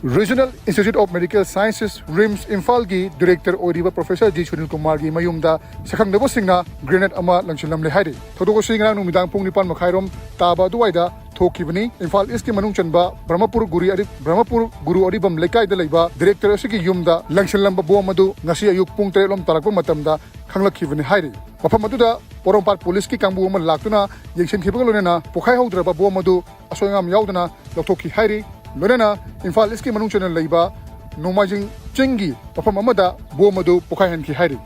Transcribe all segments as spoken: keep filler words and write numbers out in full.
Regional Institute of Medical Sciences, RIMS, ꯏꯝꯐꯥꯜꯒꯤ director ꯑꯣꯏꯔꯤꯕ professor G Sunil ꯀꯨꯃꯥꯔꯒꯤ ꯃꯌꯨꯝꯗ ꯁꯛꯈꯪꯗꯕꯁꯤꯡꯅ ꯒ꯭ꯔꯦꯅꯦꯗ ꯑꯃ ꯂꯪꯁꯤꯜꯂꯝꯂꯦ ꯍꯥꯏꯔꯤ꯫ ꯊꯧꯗꯣꯛ ꯑꯁꯤ ꯉꯔꯥꯡ ꯅꯨꯃꯤꯗꯥꯡ ꯄꯨꯡ ꯅꯤꯄꯥꯟ ꯃꯈꯥꯏꯔꯣꯝ ꯇꯥꯕ ꯑꯗꯨꯋꯥꯏꯗ ꯊꯣꯛꯈꯤꯕꯅꯤ꯫ ꯏꯝꯐꯥꯜ ꯏꯁꯀꯤ ꯃꯅꯨꯡ ꯆꯟꯕ ꯕ꯭ꯔꯍꯃꯄꯨꯔ ꯒꯨꯔꯤ ꯑꯔꯤ-, ꯕ꯭ꯔꯍꯃꯄꯨꯔ ꯒꯨꯔꯨ ꯑꯔꯤꯕꯝ ꯂꯩꯀꯥꯏꯗ ꯂꯩꯕ ꯗꯤꯔꯦꯛꯇꯔ ꯑꯁꯤꯒꯤ ꯌꯨꯝꯗ ꯂꯪꯁꯤꯜꯂꯝꯕ ꯕꯣꯝ ꯑꯗꯨ ꯉꯁꯤ ꯑꯌꯨꯛ ꯄꯨꯡ ꯇꯔꯦꯠꯂꯣꯝ ꯇꯥꯔꯛꯄ ꯃꯇꯝꯗ ꯈꯪꯂꯛꯈꯤꯕꯅꯤ ꯍꯥꯏꯔꯤ꯫ ꯃꯐꯝ ꯑꯗꯨꯗ ꯄꯣꯔꯣꯝꯄꯥꯠ ꯄꯨꯂꯤꯁꯀꯤ ꯀꯥꯡꯕꯨ ꯑꯃ ꯂꯥꯛꯇꯨꯅ ꯌꯦꯡꯁꯤꯟꯈꯤꯕꯒ ꯂꯣꯏꯅꯅ ꯄꯣꯈꯥꯏꯍꯧꯗ꯭ꯔꯕ ꯕꯣꯝ ꯑꯗꯨ ꯑꯁꯣꯏ ꯑꯉꯥꯝ ꯌꯥꯎꯗꯅ ꯂꯧꯊꯣꯛꯈꯤ ꯍꯥꯏꯔꯤ꯫ ꯂꯣꯏꯅꯅ ꯏꯝꯐꯥꯜ ꯏꯁꯀꯤ ꯃꯅꯨꯡ ꯆꯟꯅ ꯂꯩꯕ ꯅꯣꯡꯃꯥꯏꯖꯤꯡ ꯆꯤꯡꯒꯤ ꯃꯐꯝ ꯑꯃꯗ ꯕꯣꯝ ꯑꯗꯨ ꯄꯣꯈꯥꯏꯍꯟꯈꯤ ꯍꯥꯏꯔꯤ꯫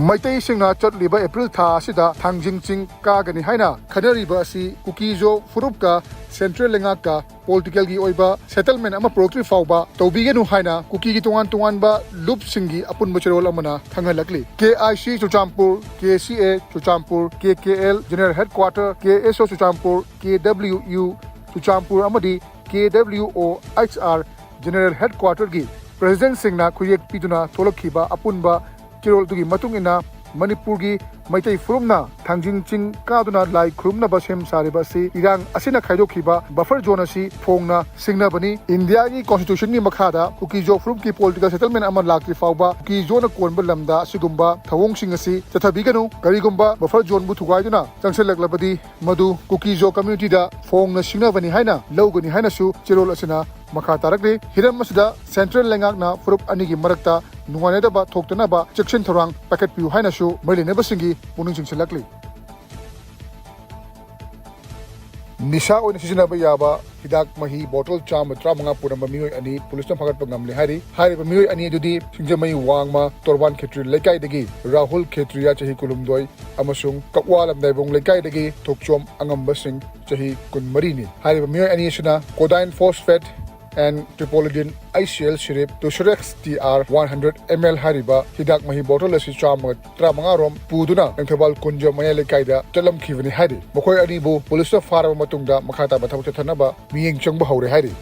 ꯃꯩꯇꯩꯁꯤꯡꯅ ꯆꯠꯂꯤꯕ ꯑꯦꯄ꯭ꯔꯤꯜ ꯊꯥ ꯑꯁꯤꯗ ꯊꯥꯡꯖꯤꯡ ꯆꯤꯡ ꯀꯥꯒꯅꯤ ꯍꯥꯏꯅ ꯈꯟꯅꯔꯤꯕ ꯑꯁꯤ ꯀꯨꯀꯤꯖꯣ ꯐꯨꯔꯨꯞꯀ ꯁꯦꯟꯇ꯭ꯔꯦꯜ ꯂꯩꯉꯥꯛꯀ ꯄꯣꯂꯤꯇꯤꯀꯦꯜꯒꯤ ꯑꯣꯏꯕ ꯁꯦꯇꯜꯃꯦꯟ ꯑꯃ ꯄꯨꯔꯛꯇ꯭ꯔꯤ ꯐꯥꯎꯕ ꯇꯧꯕꯤꯒꯅꯨ ꯍꯥꯏꯅ ꯀꯨꯀꯤꯒꯤ ꯇꯣꯉꯥꯟ ꯇꯣꯉꯥꯟꯕ ꯂꯨꯞꯁꯤꯡꯒꯤ ꯑꯄꯨꯟꯕ ꯆꯦꯔꯣꯜ ꯑꯃꯅ ꯈꯪꯍꯜꯂꯛꯂꯤ꯫ ꯀꯦ I C Churachandpur, K C A Churachandpur, K K L general headquarter, ꯀꯦ ꯑꯦꯁ ꯑꯣ ꯆꯨꯔꯆꯥꯟꯄꯨꯔ, ꯀꯦ ꯗꯕ꯭ꯂꯤꯎ ꯌꯨ ꯆꯨꯔꯆꯥꯟꯄꯨꯔ ꯑꯃꯗꯤ ꯀꯦ ꯗꯕ꯭ꯂꯤꯎ ꯑꯣ ꯑꯩꯆ ꯑꯥꯔ ꯖꯦꯅꯔꯦꯜ ꯍꯦꯗꯀ꯭ꯋꯥꯇꯔꯒꯤ ꯄ꯭ꯔꯦꯁꯤꯗꯦꯟꯠꯁꯤꯡꯅ ꯈꯨꯌꯦꯛ ꯄꯤꯗꯨꯅ ꯊꯣꯛꯂꯛꯈꯤꯕ ꯑꯄꯨꯟꯕ ꯆꯦꯔꯣꯜ ꯑꯗꯨꯒꯤ ꯃꯇꯨꯡ ꯏꯟꯅ ꯃꯅꯤꯄꯨꯔꯒꯤ ꯃꯩꯇꯩ ꯐꯨꯔꯨꯞꯅ ꯊꯥꯡꯖꯤꯡ ꯆꯤꯡ ꯀꯥꯗꯨꯅ ꯂꯥꯏ ꯈꯨꯔꯨꯝꯅꯕ ꯁꯦꯝ ꯁꯥꯔꯤꯕ ꯑꯁꯤ ꯏꯔꯥꯡ ꯑꯁꯤꯅ ꯈꯥꯏꯗꯣꯛꯈꯤꯕ ꯕꯐꯔ ꯖꯣꯟ ꯑꯁꯤ ꯐꯣꯡꯅ ꯁꯤꯡꯅꯕꯅꯤ꯫ ꯏꯟꯗꯤꯌꯥꯒꯤ ꯀꯣꯟꯁꯇꯤꯇ꯭ꯌꯨꯁꯟꯒꯤ ꯃꯈꯥꯗ ꯀꯨꯀꯤꯖꯣ ꯐꯨꯔꯨꯞꯀꯤ ꯄꯣꯂꯤꯇꯤꯀꯦꯜ ꯁꯦꯇꯜꯃꯦꯟ ꯑꯃ ꯂꯥꯛꯇ꯭ꯔꯤ ꯐꯥꯎꯕ ꯀꯨꯀꯤꯖꯣꯅ ꯀꯣꯟꯕ ꯂꯝꯗ ꯑꯁꯤꯒꯨꯝꯕ ꯊꯧꯑꯣꯡꯁꯤꯡ ꯑꯁꯤ ꯆꯠꯊꯕꯤꯒꯅꯨ꯫ ꯀꯔꯤꯒꯨꯝꯕ ꯕꯐꯔ ꯖꯣꯟꯕꯨ ꯊꯨꯒꯥꯏꯗꯨꯅ ꯆꯪꯁꯤꯜꯂꯛꯂꯕꯗꯤ ꯃꯗꯨ ꯀꯨꯀꯤꯖꯣ ꯀꯝꯃ꯭ꯌꯨꯅꯤꯇꯤꯗ ꯐꯣꯡꯅ ꯁꯤꯡꯅꯕꯅꯤ ꯍꯥꯏꯅ ꯂꯧꯒꯅꯤ ꯍꯥꯏꯅꯁꯨ ꯆꯦꯔꯣꯜ ꯑꯁꯤꯅ ꯃꯈꯥ ꯇꯥꯔꯛꯂꯤ꯫ ꯍꯤꯔꯝ ꯑꯁꯤꯗ ꯁꯦꯟꯇ꯭ꯔꯦꯜ ꯂꯩꯉꯥꯛꯅ ꯐꯨꯔꯨꯞ ꯑꯅꯤꯒꯤ ꯃꯔꯛꯇ ꯅꯨꯡꯉꯥꯏꯅꯗꯕ ꯊꯣꯛꯇꯅꯕ ꯆꯦꯛꯁꯤꯟ ꯊꯧꯔꯥꯡ ꯄꯥꯏꯈꯠꯄꯤꯌꯨ ꯍꯥꯏꯅꯁꯨ ꯃꯔꯤ ꯂꯩꯅꯕꯁꯤꯡꯒꯤ ꯄꯨꯛꯅꯤꯡ ꯆꯤꯡꯁꯤꯜꯂꯛꯂꯤ꯫ ꯅꯤꯁꯥ ꯑꯣꯏꯅ ꯁꯤꯖꯤꯟꯅꯕ ꯌꯥꯕ ꯍꯤꯗꯥꯛ ꯃꯍꯤ ꯕꯣꯇꯜ ꯆꯥꯝꯃ ꯇꯔꯥꯃꯉꯥ ꯄꯨꯔꯝꯕ ꯃꯤꯑꯣꯏ ꯑꯅꯤ ꯄꯨꯂꯤꯁꯅ ꯐꯥꯒꯠꯄ ꯉꯝꯂꯦ ꯍꯥꯏꯔꯤ꯫ ꯍꯥꯏꯔꯤꯕ ꯃꯤꯑꯣꯏ ꯑꯅꯤ ꯑꯗꯨꯗꯤ ꯁꯤꯡꯖꯃꯩ ꯋꯥꯡꯃ ꯇꯣꯔꯕꯥꯟ ꯈꯦꯇ꯭ꯔꯤ ꯂꯩꯀꯥꯏꯗꯒꯤ ꯔꯥꯍꯨꯜ ꯈꯦꯇ꯭ꯔꯤꯌꯥ, ꯆꯍꯤ ꯀꯨꯟꯍꯨꯝꯗꯣꯏ, ꯑꯃꯁꯨꯡ ꯀꯛꯋꯥ ꯂꯝꯗꯥꯏꯕꯣꯡ ꯂꯩꯀꯥꯏꯗꯒꯤ ꯊꯣꯛꯆꯣꯝ ꯑꯉꯝꯕ ꯁꯤꯡ, ꯆꯍꯤ ꯀꯨꯟꯃꯔꯤꯅꯤ꯫ ꯍꯥꯏꯔꯤꯕ ꯃꯤꯑꯣꯏ ꯑꯅꯤ ꯑꯁꯤꯅ codeine phosphate and triprolidine H C L syrup two ꯁꯤꯔꯦꯛꯁ T R one hundred M L ꯍꯥꯏꯔꯤꯕ ꯍꯤꯗꯥꯛ ꯃꯍꯤ ꯕꯣꯇꯜ ꯑꯁꯤ ꯆꯥꯝꯃꯒ ꯇꯔꯥꯃꯉꯥ ꯔꯣꯝ ꯄꯨꯗꯨꯅ ꯂꯪꯊꯕꯥꯜ ꯀꯨꯟꯖ ꯃꯌꯥꯏ ꯂꯩꯀꯥꯏꯗ ꯆꯠꯂꯝꯈꯤꯕꯅꯤ ꯍꯥꯏꯔꯤ꯫ ꯃꯈꯣꯏ ꯑꯅꯤꯕꯨ ꯄꯨꯂꯤꯁꯅ ꯐꯥꯔꯕ ꯃꯇꯨꯡꯗ ꯃꯈꯥ ꯇꯥꯕ ꯊꯕꯛ ꯆꯠꯊꯅꯕ ꯃꯤꯠꯌꯦꯡ ꯆꯪꯕ ꯍꯧꯔꯦ ꯍꯥꯏꯔꯤ꯫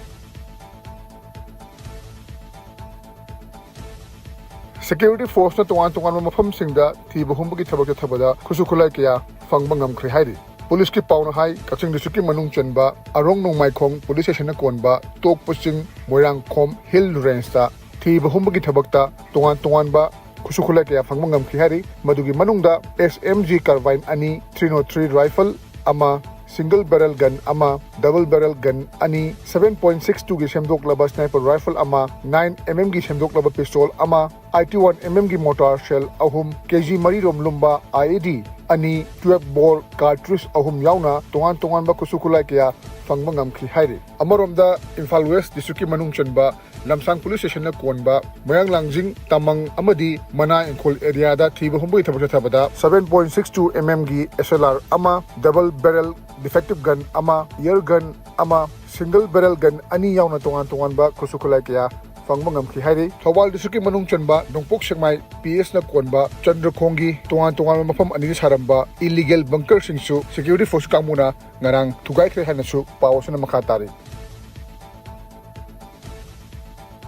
ꯁꯦꯀ꯭ꯌꯨꯔꯤꯇꯤ ꯐꯣꯔꯁꯅ ꯇꯣꯉꯥꯟ ꯇꯣꯉꯥꯟꯕ ꯃꯐꯝꯁꯤꯡꯗ ꯊꯤꯕ ꯍꯨꯝꯕꯒꯤ ꯊꯕꯛ ꯆꯠꯊꯕꯗ ꯈꯨꯠꯁꯨ ꯈꯨꯠꯂꯥꯏ ꯀꯌꯥ ꯐꯪꯕ ꯉꯝꯈ꯭ꯔꯦ ꯍꯥꯏꯔꯤ꯫ ꯄꯨꯂꯤꯁꯀꯤ ꯄꯥꯎꯅ ꯍꯥꯏ, ꯀꯛꯆꯤꯡ ꯗꯤꯁꯇ꯭ꯔꯤꯛꯀꯤ ꯃꯅꯨꯡ ꯆꯟꯕ ꯑꯔꯣꯡ ꯅꯣꯡꯃꯥꯏꯈꯣꯡ ꯄꯨꯂꯤꯁ ꯁ꯭ꯇꯦꯁꯟꯅ ꯀꯣꯟꯕ ꯇꯣꯛꯄ ꯆꯤꯡ ꯃꯣꯏꯔꯥꯡꯈꯣꯝ ꯍꯤꯜ ꯔꯦꯟꯖꯇ ꯊꯤꯕ ꯍꯨꯝꯕꯒꯤ ꯊꯕꯛꯇ ꯇꯣꯉꯥꯟ ꯇꯣꯉꯥꯟꯕ ꯈꯨꯠꯁꯨ ꯈꯨꯠꯂꯥꯏ ꯀꯌꯥ ꯐꯪꯕ ꯉꯝꯈꯤ ꯍꯥꯏꯔꯤ꯫ ꯃꯗꯨꯒꯤ ꯃꯅꯨꯡꯗ S M G carbine ꯑꯅꯤ, three oh three rifle ꯑꯃ, single barrel gun ꯑꯃ, double barrel gun ꯑꯅꯤ, seven point six two ꯒꯤ ꯁꯦꯝꯗꯣꯛꯂꯕ sniper rifle ꯑꯃ, nine M M ꯒꯤ ꯁꯦꯝꯗꯣꯛꯂꯕ pistol ꯑꯃ, eighty-one M M ꯒꯤ mortar shell ꯑꯍꯨꯝ, K G ꯃꯔꯤ ꯔꯣꯝ ꯂꯨꯝꯕ I E D ꯑꯅꯤ, twelve bore cartridge ꯑꯍꯨꯝ ꯌꯥꯎꯅ ꯇꯣꯉꯥꯟ ꯇꯣꯉꯥꯟꯕ ꯈꯨꯠꯁꯨ ꯈꯨꯠꯂꯥꯏ ꯀꯌꯥ ꯐꯪꯕ ꯉꯝꯈꯤ ꯍꯥꯏꯔꯤ꯫ ꯑꯃꯔꯣꯝꯗ ꯏꯝꯐꯥꯜ ꯋꯦꯁ ꯗꯤꯁꯇ꯭ꯔꯤꯛꯀꯤ ꯃꯅꯨꯡ ꯆꯟꯕ ꯂꯝꯁꯥꯡ ꯄꯨꯂꯤꯁ ꯁ꯭ꯇꯦꯁꯟꯅ ꯀꯣꯟꯕ ꯃꯣꯏꯔꯥꯡ ꯂꯥꯡꯖꯤꯡ, ꯇꯃꯪ ꯑꯃꯗꯤ ꯃꯅꯥ ꯏꯪꯈꯣꯜ ꯑꯦꯔꯤꯌꯥꯗ ꯊꯤꯕ ꯍꯨꯝꯕꯒꯤ ꯊꯕꯛ ꯆꯠꯊꯕꯗ seven point six two M M ꯒꯤ S L R ꯑꯃ, double barrel defensive gun ꯑꯃ, air gun ꯑꯃ, single barrel gun ꯑꯅꯤ ꯌꯥꯎꯅ ꯇꯣꯉꯥꯟ ꯇꯣꯉꯥꯟꯕ ꯈꯨꯠꯁꯨ ꯈꯨꯠꯂꯥꯏ ꯀꯌꯥ ꯐꯪꯕ ꯉꯝꯈꯤ ꯍꯥꯏꯔꯤ꯫ ꯊꯧꯕꯥꯜ ꯗꯤꯁꯇ꯭ꯔꯤꯛꯀꯤ ꯃꯅꯨꯡ ꯆꯟꯕ ꯅꯣꯡꯄꯣꯛ ꯁꯦꯛꯃꯥꯏ P S ꯅ ꯀꯣꯟꯕ ꯆꯟꯗ꯭ꯔꯈꯣꯡꯒꯤ ꯇꯣꯉꯥꯟ ꯇꯣꯉꯥꯟꯕ ꯃꯐꯝ ꯑꯅꯤꯗ ꯁꯥꯔꯝꯕ illegal bunker ꯁꯤꯡꯁꯨ security force ꯀꯥꯡꯕꯨꯅ ꯉꯔꯥꯡ ꯊꯨꯒꯥꯏꯈ꯭ꯔꯦ ꯍꯥꯏꯅꯁꯨ ꯄꯥꯎ ꯑꯁꯤꯅ ꯃꯈꯥ ꯇꯥꯔꯤ꯫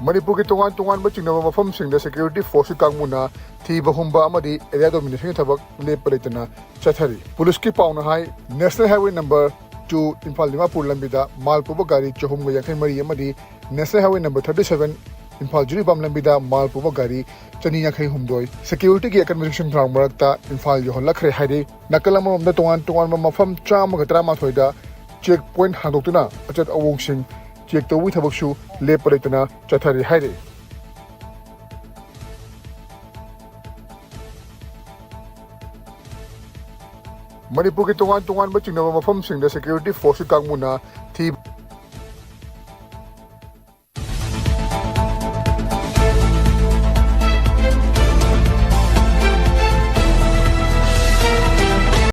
ꯃꯅꯤꯄꯨꯔꯒꯤ ꯇꯣꯉꯥꯟ ꯇꯣꯉꯥꯟꯕ ꯆꯤꯡꯅꯕ ꯃꯐꯝꯁꯤꯡꯗ security force ꯀꯥꯡꯕꯨꯅ ꯊꯤꯕ ꯍꯨꯝꯕ ꯑꯃꯗꯤ area domination ꯒꯤ ꯊꯕꯛ ꯂꯦꯞꯄ ꯂꯩꯇꯅ ꯆꯠꯊꯔꯤ꯫ ꯄꯨꯂꯤꯁꯀꯤ ꯄꯥꯎꯅ ꯍꯥꯏ, National Highway number two Imphal Dimapur ꯂꯝꯕꯤꯗ ꯃꯥꯜ ꯄꯨꯕ ꯒꯥꯔꯤ ꯆꯍꯨꯝꯒ ꯌꯥꯡꯈꯩ ꯃꯔꯤ ꯑꯃꯗꯤ National Highway number thirty seven Imphal Jiribam ꯂꯝꯕꯤꯗ ꯃꯥꯜ ꯄꯨꯕ ꯒꯥꯔꯤ ꯆꯅꯤ ꯌꯥꯡꯈꯩ ꯍꯨꯝꯗꯣꯏ security ꯒꯤ ꯑꯀꯟꯕ ꯆꯦꯛꯁꯤꯟ ꯊꯧꯔꯥꯡ ꯃꯔꯛꯇ ꯏꯝꯐꯥꯜ ꯌꯧꯍꯜꯂꯛꯈ꯭ꯔꯦ ꯍꯥꯏꯔꯤ꯫ ꯅꯥꯀꯜ ꯑꯃꯔꯣꯝꯗ ꯇꯣꯉꯥꯟ ꯇꯣꯉꯥꯟꯕ ꯃꯐꯝ ꯆꯥꯝꯃꯒ ꯇꯔꯥꯃꯥꯊꯣꯏꯗ check point ꯍꯥꯡꯗꯣꯛꯇꯨꯅ ꯑꯆꯠ ꯑꯋꯣꯡꯁꯤꯡ check ꯇꯧꯕꯒꯤ ꯊꯕꯛꯁꯨ ꯂꯦꯞꯄ ꯂꯩꯇꯅ ꯆꯠꯊꯔꯤ ꯍꯥꯏꯔꯤ꯫ ꯃꯅꯤꯄꯨꯔꯒꯤ ꯇꯣꯉꯥꯟ ꯇꯣꯉꯥꯟꯕ ꯆꯤꯡꯅꯕ ꯃꯐꯝꯁꯤꯡꯗ security force ꯀꯤ ꯀꯥꯡꯕꯨꯅ ꯊꯤ